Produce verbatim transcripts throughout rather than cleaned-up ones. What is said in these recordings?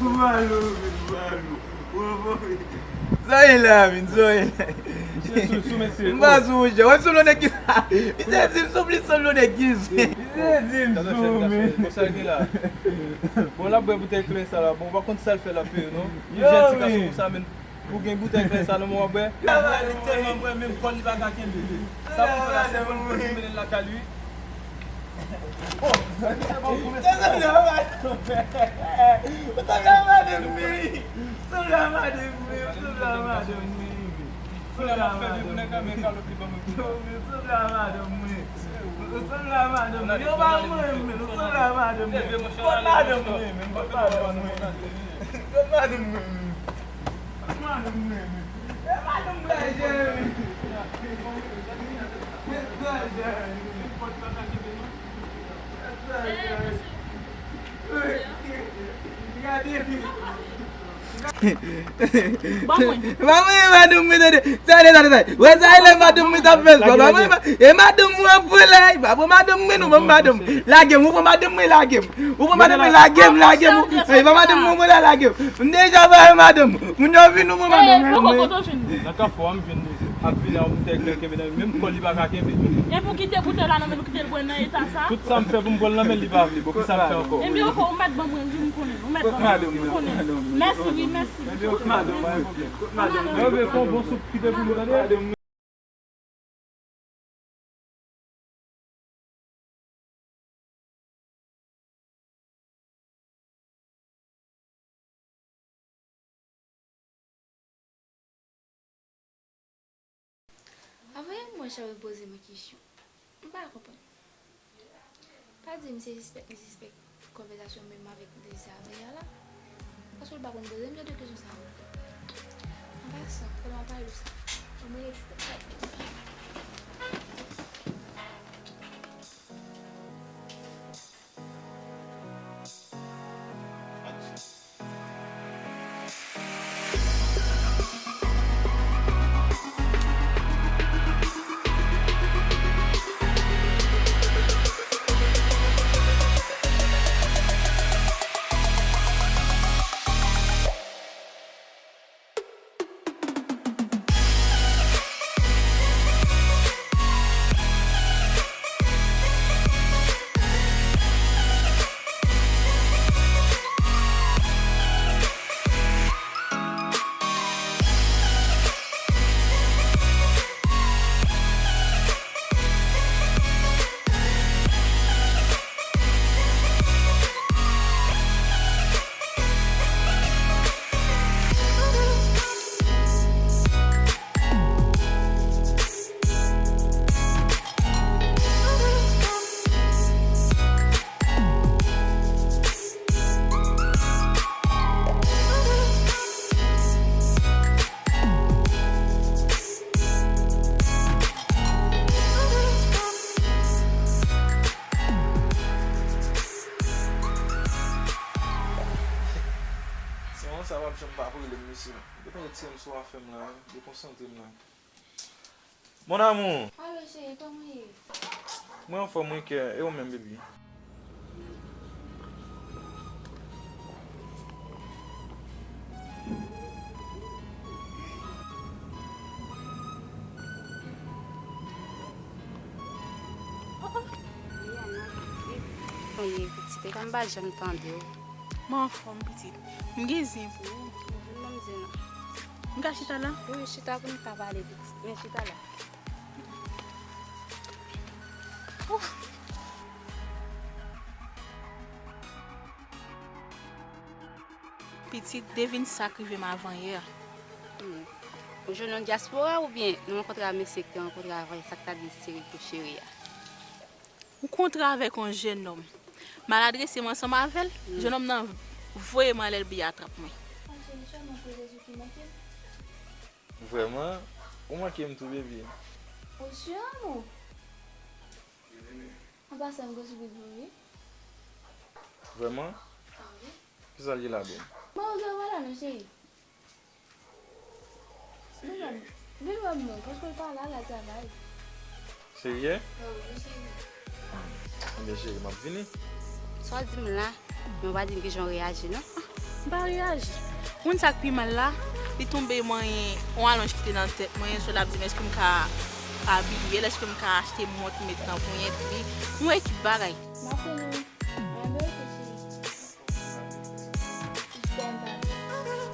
Malo, malo. Sa e la, men, sa e la. Misye sou, sou, mesye. M pa sou, monchè. Wè, sou lo nèg ki sa. Misye di m sou plis sou lo nèg ki sa. Misye di m sou, men. Bon, sa gen la. Bon, l ap bwè boutèy kleren sa la. Bon, w pa konn sa l fè l ap peye, non. Li jèn ti gason konsa, men. Ou gen boutèy kleren sa nan men w ap bwè. Li tèlman bwè, menm kò l li pa ka kenbe. Sa pou fè la, se pou l mennen l lakay li. Ou sanble a madanm mwen. Ou sanble a madanm mwen. Ou sanble a madanm mwen. Ou sanble a madanm mwen. Ou sanble a madanm mwen. Ou sanble a madanm mwen. Ou pa mwen menm. Ou sanble a madanm mwen. Kot madanm mwen menm. Kot madanm mwen menm. Kot madanm mwen menm. Kot madanm mwen menm. E madanm mwen jere. Ban mwen. Ban mwen madanm mwen, tande. Tande, tande, tande. Wè sa e lè madanm mwen t ap fè sa. Ban mwen ma-, e madanm mwen ap pran la. Pa pran madanm mwen non, ban m madanm. Lage m, ou pran madanm mwen, lage m. Ou pran madanm mwen, lage m, lage m. E pa madanm mwen, mwen la, lage m. M deja ba e madanm. Moun yo vin, ou pran madanm mwen. Nan kafou a, m vin ap vini ak yon boutèy kleren kenbe nan men m, kò l li pa ka kenbe. Epi w kite boutèy la nan men l, ou kite l bwè nan eta sa? Tout sa m fè pou m pran l nan men l, li pa vle. Bon, ki sa m fè ankò? Ebyen, ok, ou mèt ban mwen, m konnen. Ou mèt ban mwen, m konnen. Mèsi, wi, mèsi. Ebyen, ok, madanm. Ebyen, fè yon bon soup kite pou nou, tande? Avoye mwen chan repoze mwen kesyon. M pa konprann. Pa di m se sispèk li sispèk konvèsasyon menm avèk Désiré a la. Paske l pa konn poze m jan de kesyon sa yo. An pasan, pandan w ap pale de sa, ban mwen yon ti tèt chaje. Ti manman sa p ap janm pa pou rele m mesye. Depi retire m sou afè m la, dekonsantre m la. Mon amour. Alo, cheri, kòman w ye? Mwen anfòm, wi, kè. E ou menm, baby? Kòman w ye, pitit? E kòm m pa janm tande w. Mwen anfòm, pitit. M gen zen pou ou. Vin ban m zen nan. M ka chita la? Wi, chita pou n ka pale, pitit. Men chita la. Ouf. Pitit, devine sa k rive m avanyè. Hmm. Ou jwenn nan dyaspora oubyen nou rankontre ak mesye k te rankontre avanyè, sa k ta di seri pou cheri a? M kontre avèk yon jennonm. M al adrese m ansanm avè l, jennonm nan voye m anlè l, byen atrap mwen. An cheri, sèlman pou Jezi ki manke m. Vrèman, ou manke m tou, baby. Ou si, amou? An pasan, m gen sipris pou ou, wi. Vrèman? Wi. Kisa l ye la, boo? Mwen, ou gen wè la, non, cheri. Vin wè m, vin wè m non, paske l pa la, l al travay. Serye? Wi, wi, cheri. Enben, cheri, m ap vini. Sa w di m la, men w pa di m kijan w reyaji, non? M pa reyaji. Moun sa k pi mal la, li tonbe manyen yon alonj ki te nan tèt mwen, sou l ap di m èske m ka abiye l, èske m ka achte mont met nan ponyèt li. M wè ki bagay. M ap fè nou. Mwen vle reflechi.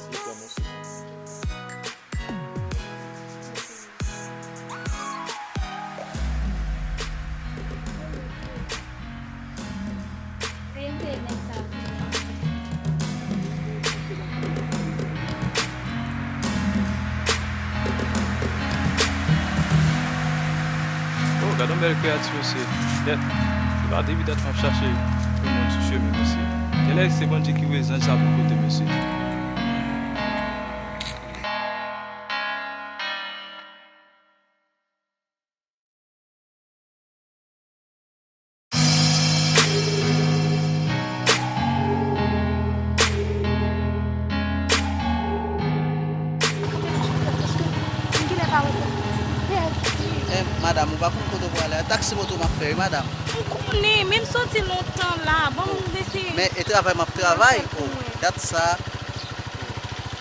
Jis kòm sa. Oh, gad yon bèl kreyati, mesye. Dèt. Se pa depi dat m ap chache yon moun sou chemen, mesye. Genlè se Bondye ki voye zanj sa pou kote, mesye. Eh, madanm, ou pa konn kote w prale a? Taksi moto m ap fè, wi, madanm. M konnen, men m soti lontan la. Ban m eseye. Men e travay m ap travay. Oh, dat sa.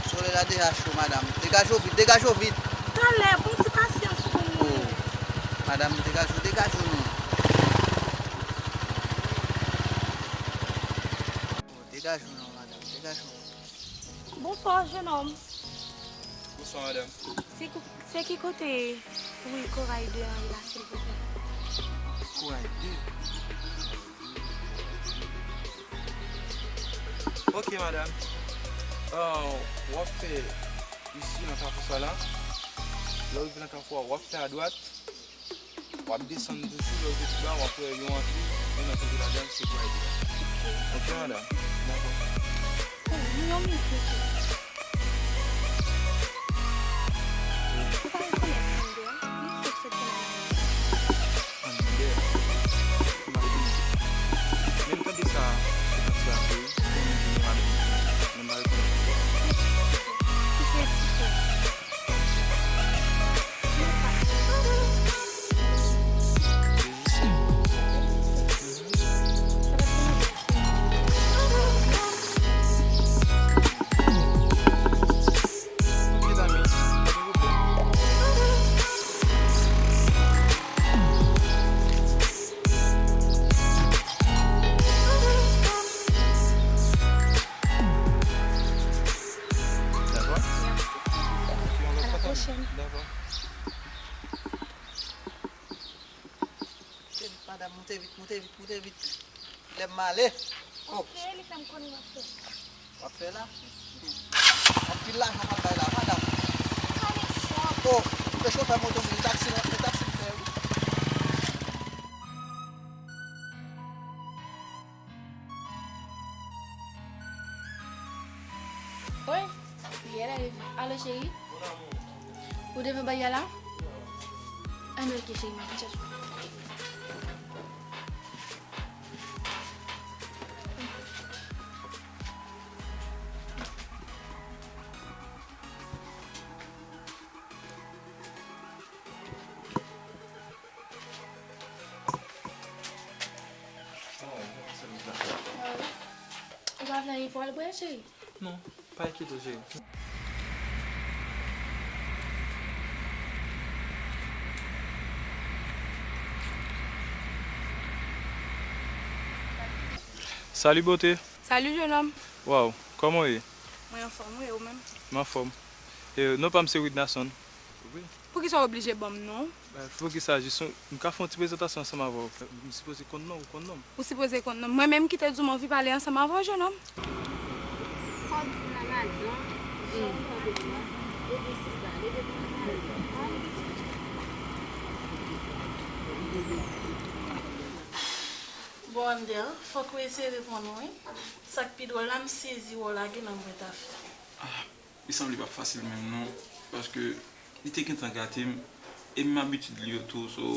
Solèy la deja cho, madanm. Degaje w vit, degaje w vit. Talè, pran ti pasyans pou mwen. Oh, madanm, degaje w, degaje w non. Degaje w non, madanm, degaje w. Bonswa, jennonm. Bonswa, madanm. Se kou-, se ki kote wi Koray de an ye la, silvouplè? Koray de? Ok, madanm. Ah, w ap fè isi nan kafou sa la. Lè w rive nan kafou a, w ap fè adwat. W ap desann doucement, lè w rive pi ba, w ap wè yon antre, yon nan tonbe ladan l, se pou al di la. Ok, madanm. Dakò. Oh, nou yon minit, mesye. Ou pa rekonèt Xander? Li se sèt nan Xander. M pa rekonèt. Men m tande sa, se tankou sa, wi. Konnen di nou madanm, men m pa rekonèt. Ki se ti frè. Dakò? Mèsi. Ok, yon lòt fwa. A la pwochèn. Dakò. Moute vit, madanm, moute vit, moute vit, moute vit. Lè m ale. Oh. Ok, li fè m konnen m ap fè. W ap fè la? Anpil lajan w ap bay la, madanm. Kòman sa? Oh, se chofè moto m ye, taksi, se taksi m fè, wi. Wi, Yè la rive. Alo, cheri? Ou devan bagay la? Ann, ok, cheri, m ap chèche. Ou pa vle anyen pou al bwè, cheri? Non, pa enkyete w, cheri. Salut, beauté. Salut, jeune homme. Waw, kòman w ye? Mwen anfòm, wi, e ou menm? M anfòm. E, non pa m se Widnason. Wi. Poukisa w oblije ban m non w? Ben, poukisa, jis yon, m ka fè yon ti prezantasyon ansanm avè w. M sipoze konn non w, ou konn non m. Ou sipoze konn non m. Mwen menm ki te di w m anvi pale ansanm avè w, jennonm. Sa w di m la ladan, jan w tande m nan, leve sista, leve pou nou pale. Bon, Xander, fòk ou eseye reponn mwen wi. Sa k pi dwòl la, m sezi wè w lage nan bwèt afè. Ah, li sanble pa fasil menm non, paske li te gentan gate m, e m abitid li yo tou, so,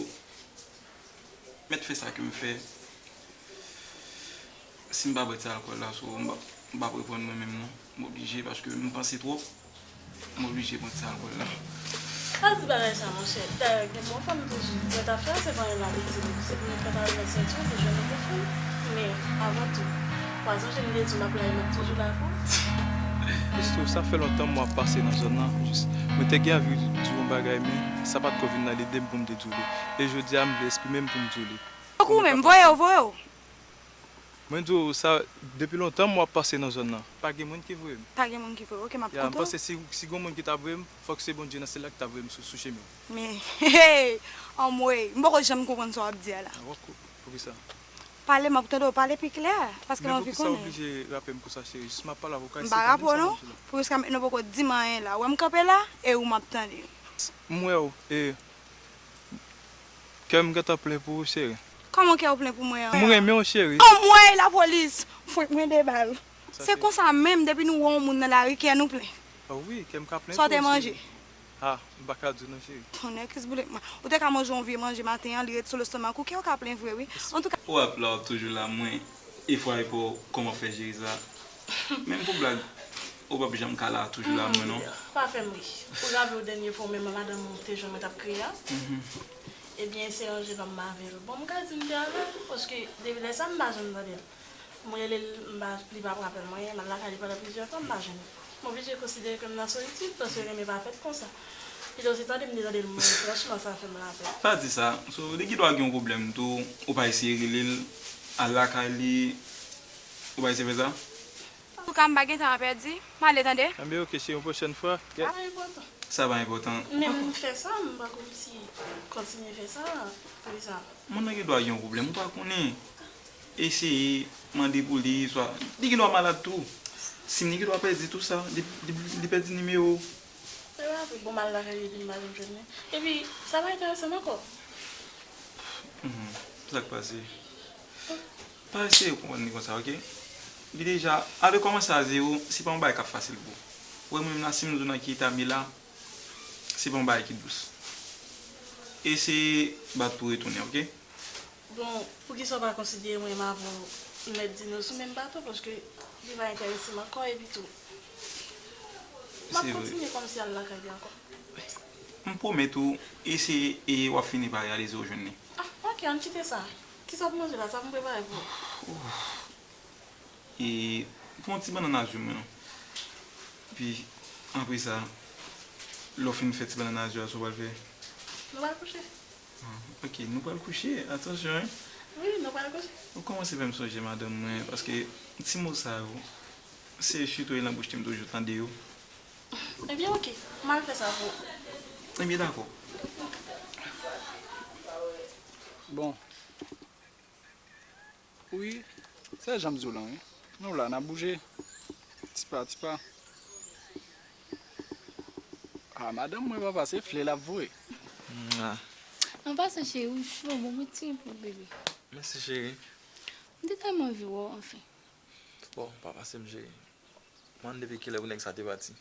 mèt fè sa ke m fè. Si m pa bwè ti alkòl la, so, m p ap, m p ap reprann mwen menm non. M oblije, paske m panse twòp. M oblije pran ti alkòl la. Pa di bagay sa, monchè. Dayè, gen bon fanm toujou. Mwen ta fè se pa yon labitid. Se pou nou fè kare nan senti w pou jwenn yon bon fanm. Men, avan tou, Twa zan je m te di w m ap la e m ap toujou la pou ou. Mistou, sa fè lontan mwen ap pase nan zòn nan. Jis, mwen te gen anvi di w yon bagay, men sa pa t ko vin nan lide m pou m te di w li. E jodi a, m vle eksprime m pou m di w li. Tankou ou menm, voye w, voye w. Mwen di w sa, depi lontan mwen ap pase nan zòn nan. Pa gen moun ki voye m. Pa gen moun ki voye w, ok, m ap Ya, m koute w. Panse si, si gen moun ki t ap voye m, fòk se Bondye nan syèl la ki t ap voye m sou, sou chemen. Men, hey, anmwey, m poko janm konprann sa w ap di a la. Wòk, poukisa? Pale, m ap tande w pale pi klè, paske m Men anvi poukisa w konnen. Oblije rape m konsa, cheri? Jis m ap pale avè w, ka M eseye pa konnen rape w sa non, m di la. pou riske nou poko di m anyen la. Wè m kanpe la, e ou m ap tande. M wè w, e, kè m gentan plen pou ou, cheri. Kòman kè w plen pou mwen an? M renmen w, cheri. Anmwey, lapolis! Fwenk mwen de bal. Sa Se se- konsa menm, depi nou wè yon moun nan lari, kè nou plen. Ah wi, kè m ka plen Sa w te tou, manje? Cheri. Ah, m pa ka di w non, cheri. Tonnè, kis boulèt mwen. Ou te ka manje yon vye manje maten an, li ret sou lestomak ou, kè w ka plen vre, wi. Antouka. Ou ap la, w ap toujou la, mwen, e fwa e pa w, kòman w fè jere sa? Menm pou blag, ou p ap janm ka la, toujou la, mwen, non. Pa fè m ri. Ou raple w dènye fwa w menm ak madanm ou te jwenn mwen t ap kriye a? Ebyen, se yon jenòm m avè l. Bon, m ka di m te avè l, paske depi lè sa, m pa janm tande l. M rele l, m pa, li p ap rapèl mwen, m al lakay li pandan plizyè fwa, m pa jwenn li. M oblije konsidere ke m nan solitid, paske renmen pa fèt konsa. Pito se tande m te tande l mouri, franchman, sa fè m lapèn. Pa di sa, so, li gendwa gen yon pwoblèm tou, ou pa eseye rele l, al lakay li, ou pa eseye fè sa? Antouka, m pa gen tan a pèdi, m ale tande. Enben, ok, cheri, yon pwochèn fwa. Sa pa enpòtan. Sa pa enpòtan. Men m fè sa, m pa kòmsi kontinye fè sa, poukisa? Moun nan gendwa gen yon pwoblèm, ou pa konnen. Eseye mande pou li, swa li gendwa malad tou. Sim li gendwa pèdi tou sa, li, li, li pèdi nimewo. Se pa vre, bon, m al lakay li, epi m pa janm jwenn li. Epi, sa pa enterese m ankò. Mhm. Sa k pase? Pa eseye konprann li konsa, ok? Li deja, al rekòmanse a zewo, se pa yon bagay k ap fasil pou ou. Ou wè mwen menm la, si m di w nan ki eta m ye la, se pa yon bagay ki dous. Eseye bat pou retounen, ok? Bon, poukisa w pa konsidere mwen menm avè w mèt di nou sou menm bato, paske li pa enterese m ankò, epi tou, m ap Se vre. Kontinye kòmsi al lakay li ankò. M pwomèt ou, eseye e w ap fini pa reyalize w jwenn li. Ah, ok, ann kite sa. Kisa w ap manje la? Sa pou m prepare pou ou. E pran yon ti bannann a jou mwen non. Epi, apre sa, lè w fin fè ti bannann a jou a, sa w pral fè? Nou pral kouche. Ah, ok, nou pral kouche. Atansyon, en. Wi, nou pral kouche. Ou kòmanse fè m sonje madanm mwen, paske ti mo sa yo, se chito e nan bouch li m toujou tande yo. Ebyen, ok. M al fè sa pou ou. Ebyen, dakò. Bon. Wi, se jan m di w lan, wi. Nou la, n ap bouje. Ti pa, ti pa. Ah, madanm mwen, papa, se flè l ap voye. An pasan, cheri, ou cho, bon, mwen ti pou bebe. Mèsi, cheri. M te tèlman anvi wè w, anfen. Bon, pa pase m, cheri. Mande depi kilè pou nèg sa te pati.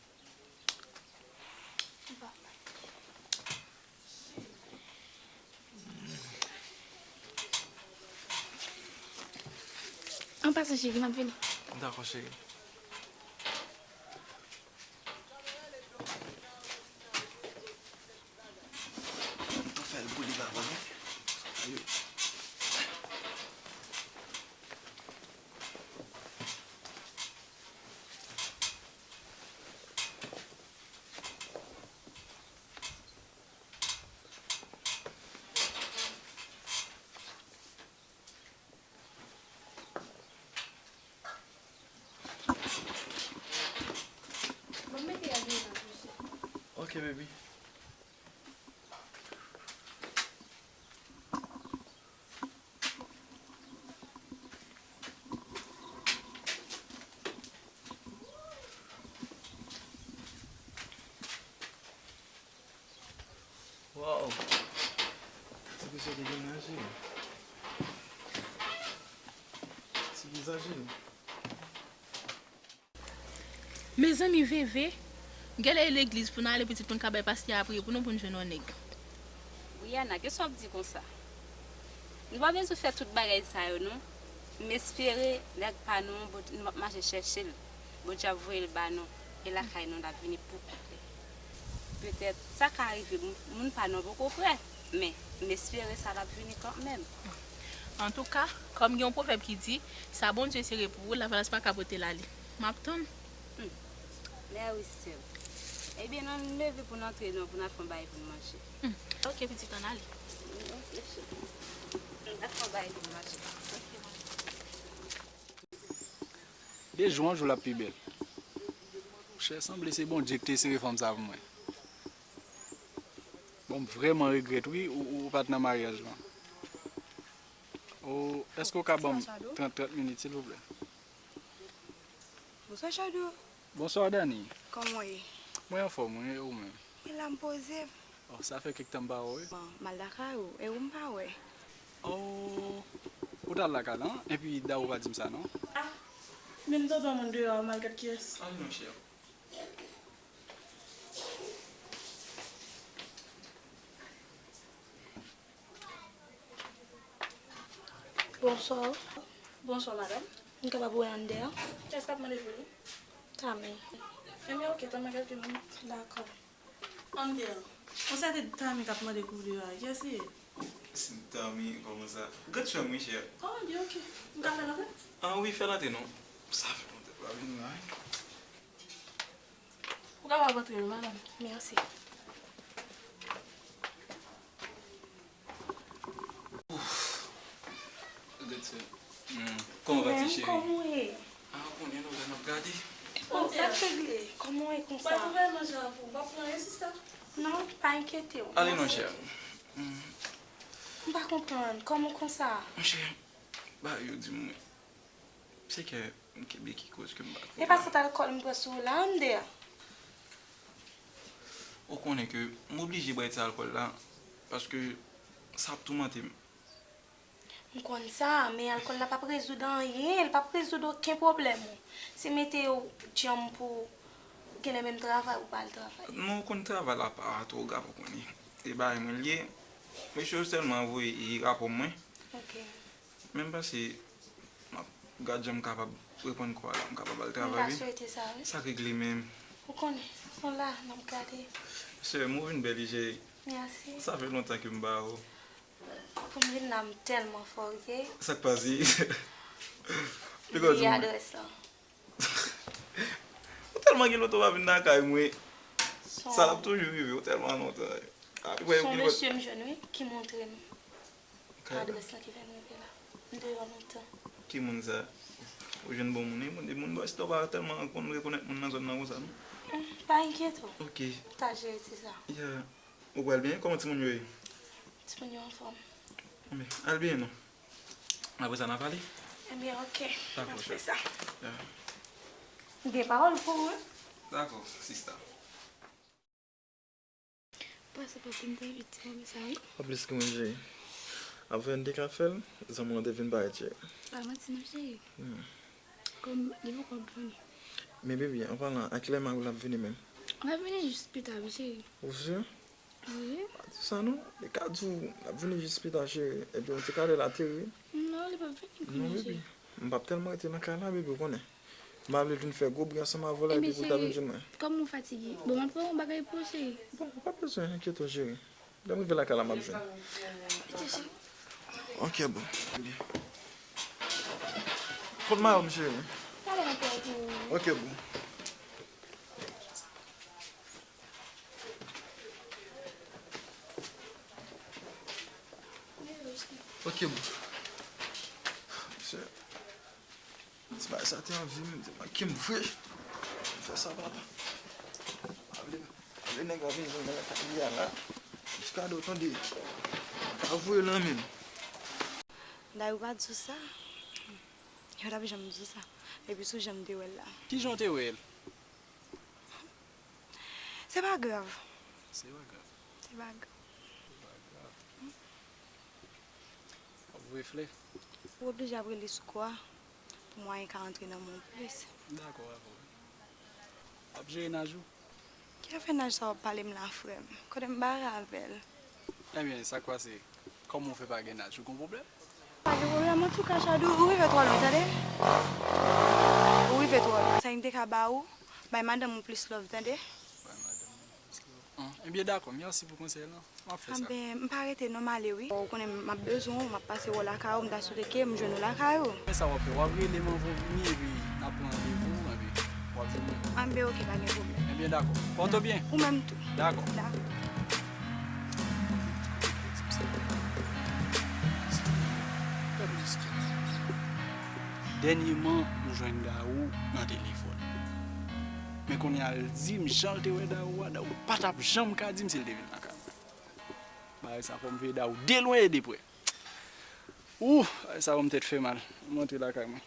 An pasan, cheri, m ap vini. Dakò, cheri. M tou fè l pou li, papa, wi. Ayo. Ok, baby. Waw! Ti pis yo degaje. Ti vizaje. Mezanmi, Veve, genlè e legliz pou n ale, pitit, pou n ka bay pastè a priye pou nou, pou n jwenn yon nèg. Briana, kisa w ap di konsa? Nou pa bezwen fè tout bagay sa yo non. M espere nèg pa nou an, Bondye, nou p ap mache chèche l. Bondye ap voye l ba nou. E lakay nou l ap vini pou koupe. Petèt, sa ka rive, moun, moun pa nou an poko prè. Men, m espere sa l ap vini kanmenm. Antouka, kòm gen yon pwovèb ki di, sa Bondye sere pou ou, Lavalas pa ka pote l ale. M ap tann. Hmm. Mèsi, sè m. Ebyen, ann leve pou n antre non, pou n al fè yon bagay pou n manje. Hmm. Ok, pitit, ann ale. Hmm, ok, cheri. N ap fè yon bagay pou n manje. Ok, mwen. De jou an jou l ap pi bèl. Monchè, sanble se Bondye ki te sere fanm sa pou mwen. Bon, m vrèman regrèt, wi, ou, ou pa t nan maryaj lan. O, èske w ka ban m trant, trant minit, silvouplè? Bonswa, Chado. Bonswa, Dani. Kòman w ye? Mwen anfòm, wi, e ou menm? Mwen la, m poze m. O, sa fè kèk tan m pa wè w, wi. Bon, m al lakay ou, e ou m pa wè. O, ou t al lakay la, epi da ou pa di m sa, non? Ah, men m tande yon moun deyò a, m al gad kiyès. Al non, chè. Bonswa. Bonswa, madanm. M kapab wè anndan an? Kiyès k ap mande pou li? Tami. Ebyen, ok, tann mwen kèlke minit. Dakò. Anndan an. Yon sèten Tami k ap mande pou li a. Kiyès li ye? Tami, kòman sa? Grann sè m, wi, chè. O, ebyen, ok. M ka fè l antre? Ah, wi, fè l antre, non. Sa fè lontan l pa vin la, wi. Ou kapab antre wi, madanm. Mèsi. Ouf. Gad sa. Hmm. Kòman w pa ti cheri? Kòman w ye? Ah, ou konnen nou la n ap gade. Bon, sa k regle? Kòman w ye konsa? Mwen pou bay manje a pou ou. W ap pran anyen, sista? Non, pa enkyete w. Ale non, chè. Hmm. M pa konprann. Kòman konsa? Monchè, bagay yo di m, wi. Se ke m kenbe ki koz ke m pa twò. E pa sant alkòl m pran sou ou la, Amder? Ou konnen ke m oblije bwè ti alkòl la, paske sa ap toumante m. M konn sa, men alkòl la p ap rezoud anyen, l p ap rezoud okenn pwoblèm ou. Se mete w djanm pou w genlè menm travay ou pa al travay. Non, ou konn travay la pa twò grav, ou konnen. E bagay mwen l ye. Mesye yo sèlman voye rapò mwen. Ok. Men m panse, m ap gad jan m kapab reponn kò a la, m kapab al travay, wi. M ta swete sa, wi. Sa k regle menm? Ou konnen, nou la, n ap gade. Sè m, ou vin bèl, wi, cheri. Mèsi. Sa fè lontan ke m pa wè w. Pou m vin la, m tèlman fò, ok? Sa k pase? Li bliye adrès lan. Ou tèlman gen lontan w pa vin lakay mwen. Sa ap toujou rive, ou tèlman lontan. Apre, se yon mesye m jwenn, wi, ki montre m adrès lan ki fè m rive la. M deyò lontan. Ki moun sa? Ou jwenn bon moun, wi, moun, moun bò isit la, ou pa tèlman konn rekonèt moun nan zòn nan konsa, non? Hmm, pa enkyete w. Ok. M ta jere ti sa. Ya. Ou pral byen? Kòman timoun yo ye? Timoun yo anfòm. Anben, al byen non. Apre sa, n a pale? Ebyen, ok. Dakò, chè. N ap fè sa. Ya. M gen pawòl pou ou, wi. Dakò, sista. Pase pa pou m te envite w, mesaj. Anplis ki mwen, cheri. Apre n te ka fè l, zanmi w te vin parèt, cheri. Pa manti non, cheri. Hmm. Kòm li poko ap vini. Men baby, an palan, a kilè mari w ap vini menm? L ap vini jis pita, wi, cheri. Ou si? Wi. Pa di sa non. Li ka di w l ap vini jis pita, cheri. Epi w te ka lè l ateri. Non, li p ap vini kounye a, cheri. Non, baby. M p ap tèlman rete nan kay la, baby, ou konnen. M pa vle vin fè gwo bri ansanm avè w la, epi pou w ta vin jwenn mwen. Kòm ou fatige. Bon, m ap fè yon bagay pou ou, cheri. Bon, ou pa bezwen enkyete w, cheri. Lè m rive lakay la, m ap jwenn. Ok, cheri. Ok, boo. Kot mayo m, cheri? Talè m ap fè pou ou. Ok, boo. Ok, boo. Mesye, ti bagay sa te anvi m, te manke m vre. Fè sa, papa. Pa vle, pa vle nèg la vin jwenn mwen nan kay li a la. Ti kado, tande. Pa voye l nan men m. Dayè ou pa di w sa. Yo t ap janm di w sa. Depi sou jan m te wè l la. Kijan w te wè l? Se pa grav. Se pa grav. Se pa grav. Se pa grav. W ap voye flè? Ou oblije ap rele sou kou a pou mwayen ka antre nan men w plis. Dakò avè w. W ap jere naj ou? Ki afè naj sa w ap pale m la, frè m? Kote m bare avè l? Ebyen, sa k pase? Kòman w fè pa gen naj? Ou gen pwoblèm? Pa gen pwoblèm, antouka, Chado, ou rive twò lwen, tande? Ou rive twò lwen. Sa m te ka ba ou, bay madanm ou plis love, tande? Bay madanm mwen plis love. Ebyen, dakò, mèsi pou konsèy lan. M ap fè sa. Anben, m pa rete non, m ale wi. Ou konnen m ap bezwen w, m ap pase wè w lakay ou, m ta swete ke m jwenn ou lakay ou. Men sa w ap fè, w ap rele m anvan w vini epi n ap pran randevou epi w ap jwenn mwen. Anben, oke, pa gen pwoblèm. Ebyen, dakò. Pòte w byen. Ou menm tou. Dakò. Dakò. Dènyèman, m jwenn Dawou nan telefòn. Men kounye a, l di m jan l te wè Dawou a, Dawou pa t ap janm ka di m si l te vin lakay mwen. Bagay sa fò m veye Dawou de lwen e de prè. Ou, bagay sa fò m tèt fè mal. M antre lakay mwen.